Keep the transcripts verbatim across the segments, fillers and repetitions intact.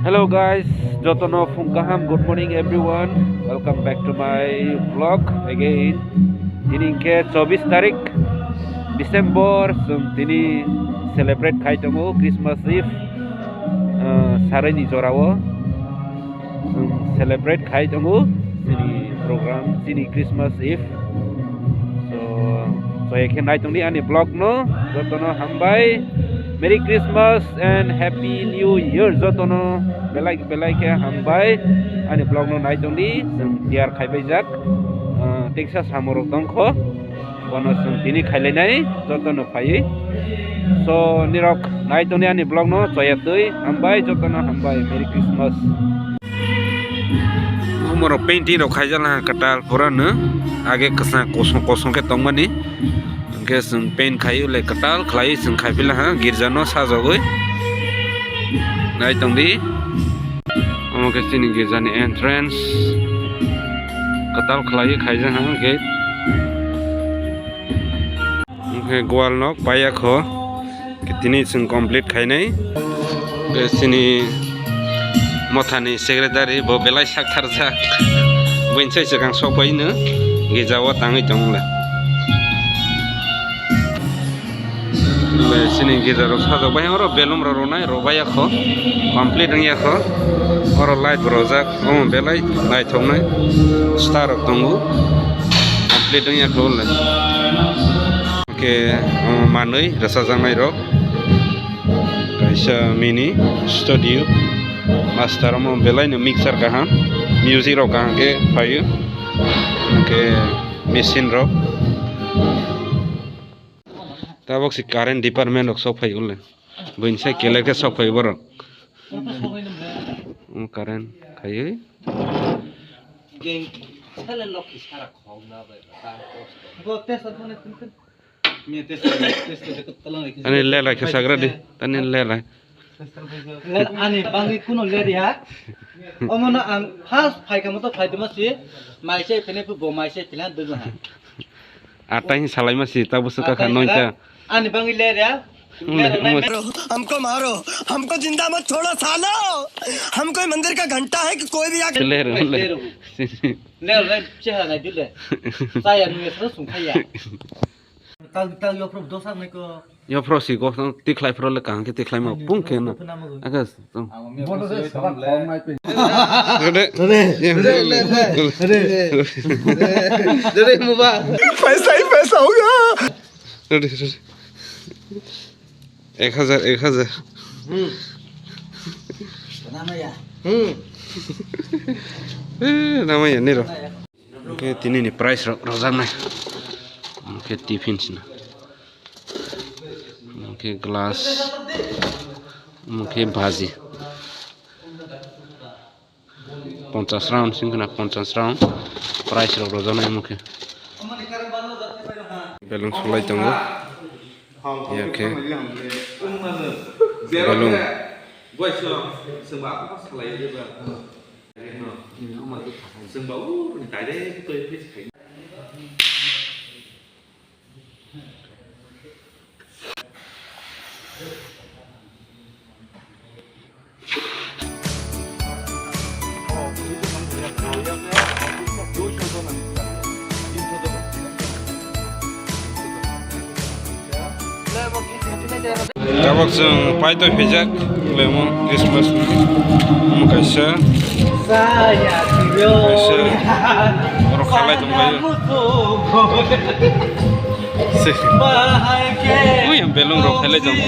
Hello guys, jotono phung kaham, good morning everyone. Welcome back to my vlog again. Tini hwnkhe chobbish tarik December, chwng tini celebrate khai tongo Christmas Eve, ah, saraini jorao. Chwng celebrate khai tongo chini program, chini Christmas Eve. So, chaya khe nai tongdi ani vlog no, jotono hambai. Merry Christmas and Happy New Year jotono belai belai khe hambai. Ani vlog no nai tongdi, chwng tiyar khaibaijak, ah, teksa samorok tongkho. Bono chwng tini khailainai jotono phaiwi. So, nirok nai tongdi ani vlog no, chaya twi hambai, jotono hambai, Merry Christmas. Omorok painting rok khaijak laha kwtal pura no, age kwchang kosong kosong khe tongmani, hwnkhe chwng paint khaiwi le kwtal khlaiwi chwng khaiphi laha girja no sajagwi. Nai tongdi, omo khe chini girja ni entrance, kwtal khlaiwi khaijak ha gate. Hwnkhe gwal nok paiyakho, tini chwng complete khainai. Be chini mothani secretary bo belai sak tharjak. Buini sai swkang sokphaino girjao tangwi tongla. Be chini girjarok sajak bai oro belum rok rwnai rwbaiyakho, complete wngyakho. Oro light bo rwjak, omo belai naithoknai star rok tongo, complete wngyakho le. Hwnkhe, omo manwi rwchapjaknai rok. Kaisa mini studio. Master omo belai no mixer kaham, music rok kaham khe phaio. Hwnkhe machine rok. Tabok se current department rok sok phai ule. Buini sai clear khe sok phai borok. Omo current khaiwi. Geng, sale lokhi sara khogna bai, ta post. Bo test phone tun tun. Ni test, test de talang. Ani lelai khe sagra di. Tani lelai. Ani bangwi kuno leri ha. Omono ang first phaikha moto phaitoma si. Maisai phene phu bo maisai phene dun ha. Atai hin salaima si ta busu ka kha noita. Ani bangwi leri ha. हमको मारो, हमको जिंदा मत छोड़ो सालो, हम कोई मंदिर का घंटा है कि कोई भी आके Leri, leri. Leri, leri, chehra nai dile. Saya nungesro sungkhaya. Tang tang yo prof dosa nai ko. Yo prof si go tang tikhlai pro le kang ke tikhlai ma pung ke na. Aga. Bodo se sala khom nai pe. Rede. Rede. Rede muba. Paisa hi paisa hoga. Rede, rede. Ek hajar, ek hajar. Hmm. Namaya. Hmm. Eh, namaya niro. Oke, tini ni price rok rojak nai. Oke, tiffin sina. Oke, glass. Oke, bhaji. Ponchas round sing khna, ponchas round. Price rok rojak nai omo khe. Belung sulai tongo. Ya khe. Belung. Tabok chwng paitoi phaijak lemo Christmas ni omo kaisa kaisa oro khalai tonglaio. Ui, ang belung rok khailai tong.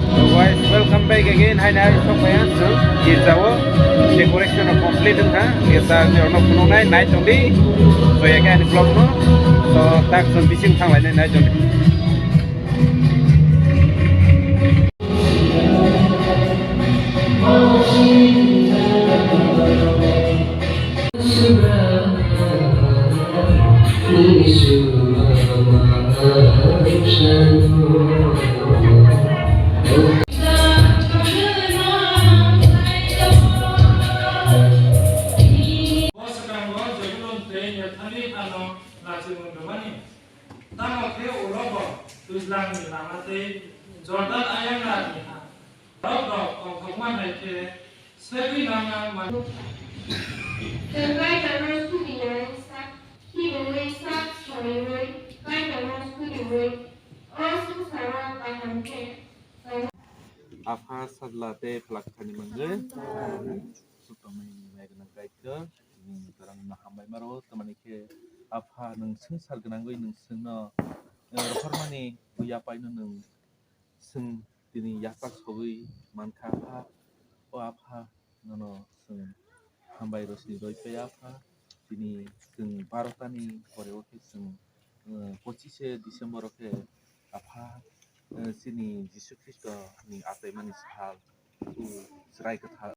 So guys, welcome back again. Hai nai sok maya chwng girjao decoration rok complete wngkha. Girja ni rokno phunuknai nai tongdi. Joya khe ani vlog no. Tak chwng bising thanglainai nai jodi. Bo swkango Jebulun tei Nephtali hano lachimung rwmani. Tamo khe ulo bo twijlangni lama tei Jordan ayang narni ha. Borok rok tongthokma hai khe segwi nang nang man. Chwng Kaitorno suri nai sak, khibiwi sak soriwi Kaitorno suriwi o swngcharo kaham khe tong. Apha Sajla tei Phalak Thani mangwi. Suk tongmani nai gwnang Kaitor, nini torang no hambai maro, tamani khe Apha nwng swngchar gwnangwi nwng chwngno, eh, rohormani buya paino nwng chwng tini yasak sogwi mankha Apha. O Apha, nono chwng hambai rosni roi pai Apha. Tini chwng barotani pore o khe chwng, eh, pochise December o khe Apha, eh, chini Jisu Khristo ni achaimani sal. Chwrai kwthar.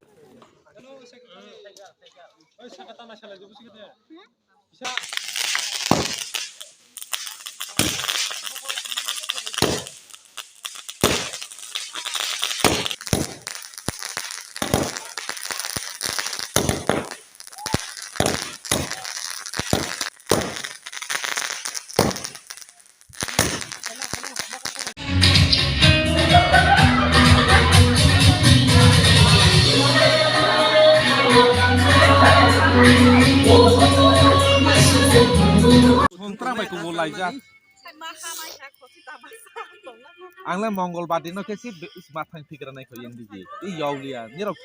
Ang le Mongol badi no khe si be-, mathang thikra nai kho yang digi. I yaulia. Nirok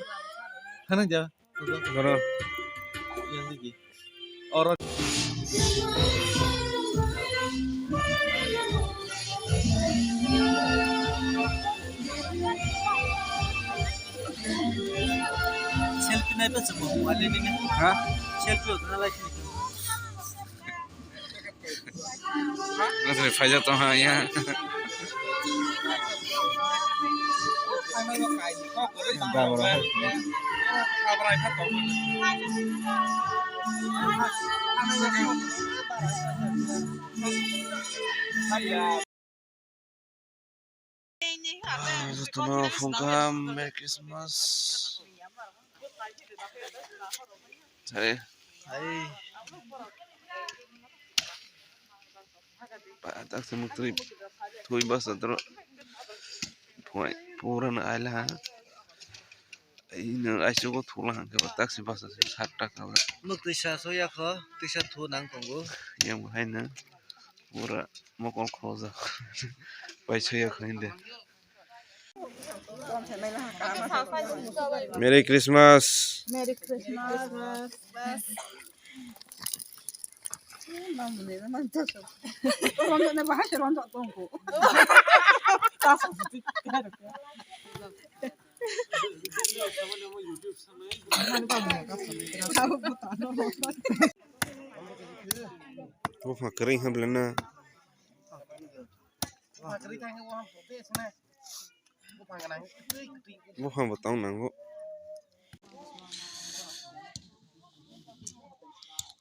khanang ja. Goro. Yang digi. Oro. Selfie nai pa chukbo, wale ni. Ha? Selfie uthna lai. Asli faida tong ha ya. Jotono phung kaham, Merry Christmas. Hai. Hai. Ba, tak se muk twi, twi basa dro. Phoi, pura na aila ha. Ai, no, ai, sugo thula hangke ba, tak se basa se, sak tak ka ba. Muk twisa soya kho, twisa thu nang tongo. Yang bo hai na. Pura mokol khoja. Pai soya khainde. Merry Christmas. Merry Christmas. Buphang kwrwi hwnba le na. Buphang bo tong nango.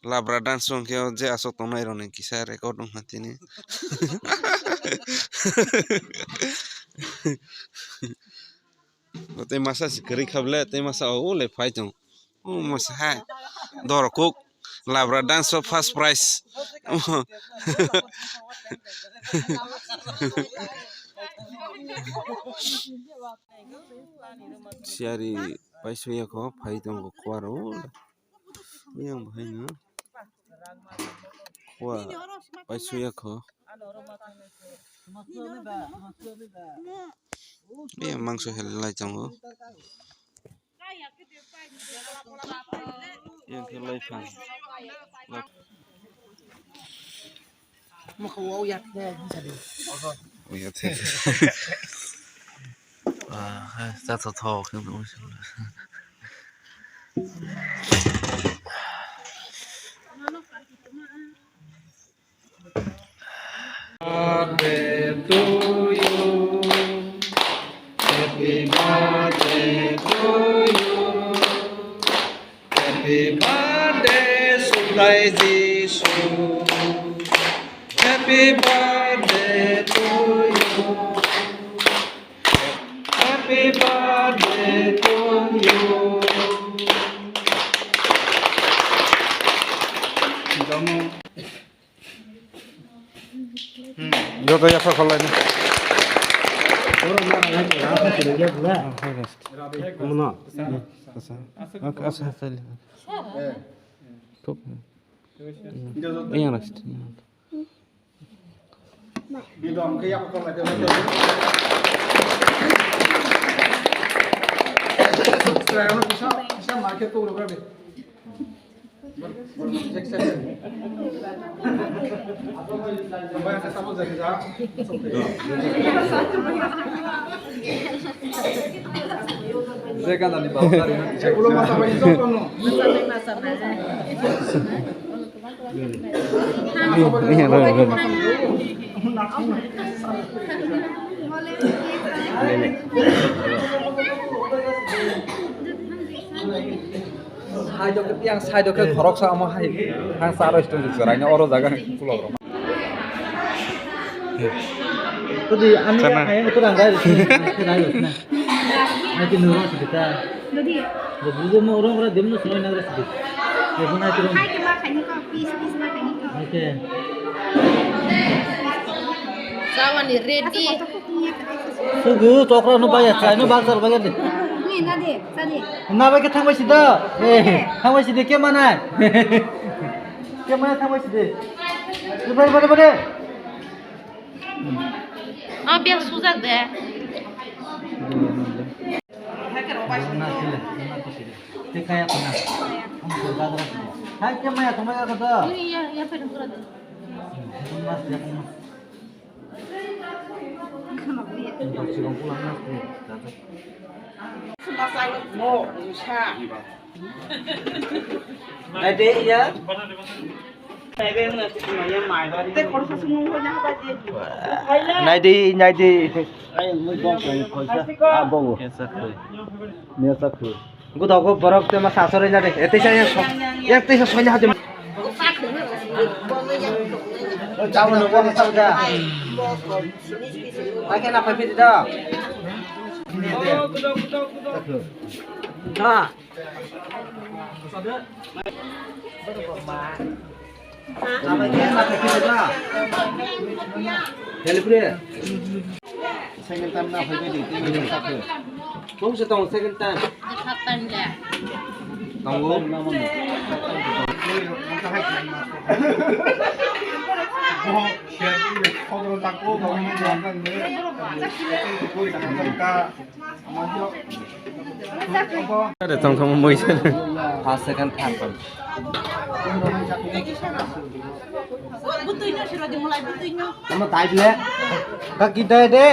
Labra dance song khe o je aswk tongnai rokni kisa record wngkha tini. Tei masa se kwrwi kha bwle, tei masa o le phai tong. O masa hai. Doro kuk. Labra dance o first prize. Siyari paisuya kho phai tongo kuaro. Yang bahai no. Khua paisuya kho. Yang mangso hel lai tongo. Yang khe lai phang. Mokho o yak khe hinsa de. O yak khe. Ah, hai, cha tho tho khe. Birthday to you. Happy birthday to you. Happy birthday, Sutai Jisu. Happy birthday to you. Happy birthday to you. Joto yapha kholai ni. Asa, asa, asa. Tuk. Iya, rest. Side o khe, yang side o khe khoroksa omo hai. Ang sa roi stung jwk chwraino oro jaga ni pulo rok. Tadi ami Sana. Hai itu rangga itu rangga itu na. Ai ki nuru sih kita. Jadi. Jadi mo orang orang dem no senoi nang sih. Ya pun ai tu. Hai ke ma khai ni ko, piece piece ma khai ni ko. Oke. Sawani ready. Sugu chokra no baya chai no bak chal baya de. Ni na de, sa de. Na ba ke thang bai sida. Eh, thang bai sida ke mana? Ke mana thang bai sida? Bare bare bare. O bel sujak de. Hai ke maya thang bai ka da. Ini ya ya pe dong kura de. Naidi ya. Naidi, naidi. Abo. Gudago borok te ma sasori na de. Etisa yang so. Yang tisa sonya hajam. Jabo no bono sabda. Pakai na pakai da. Ha. Hello, Priya. Second time na phai di, tini ni sakhe. Kung se tong second time. Third time le. Tongo. Ada tong tong moi sana. First, second, third time. Kamu type le? Kaki dai de.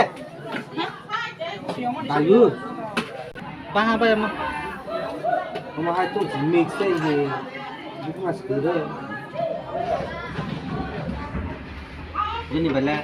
Bayu. Paha ba mo. Kamu hai tu mix dai de. Bukan mas kira. Ini bela.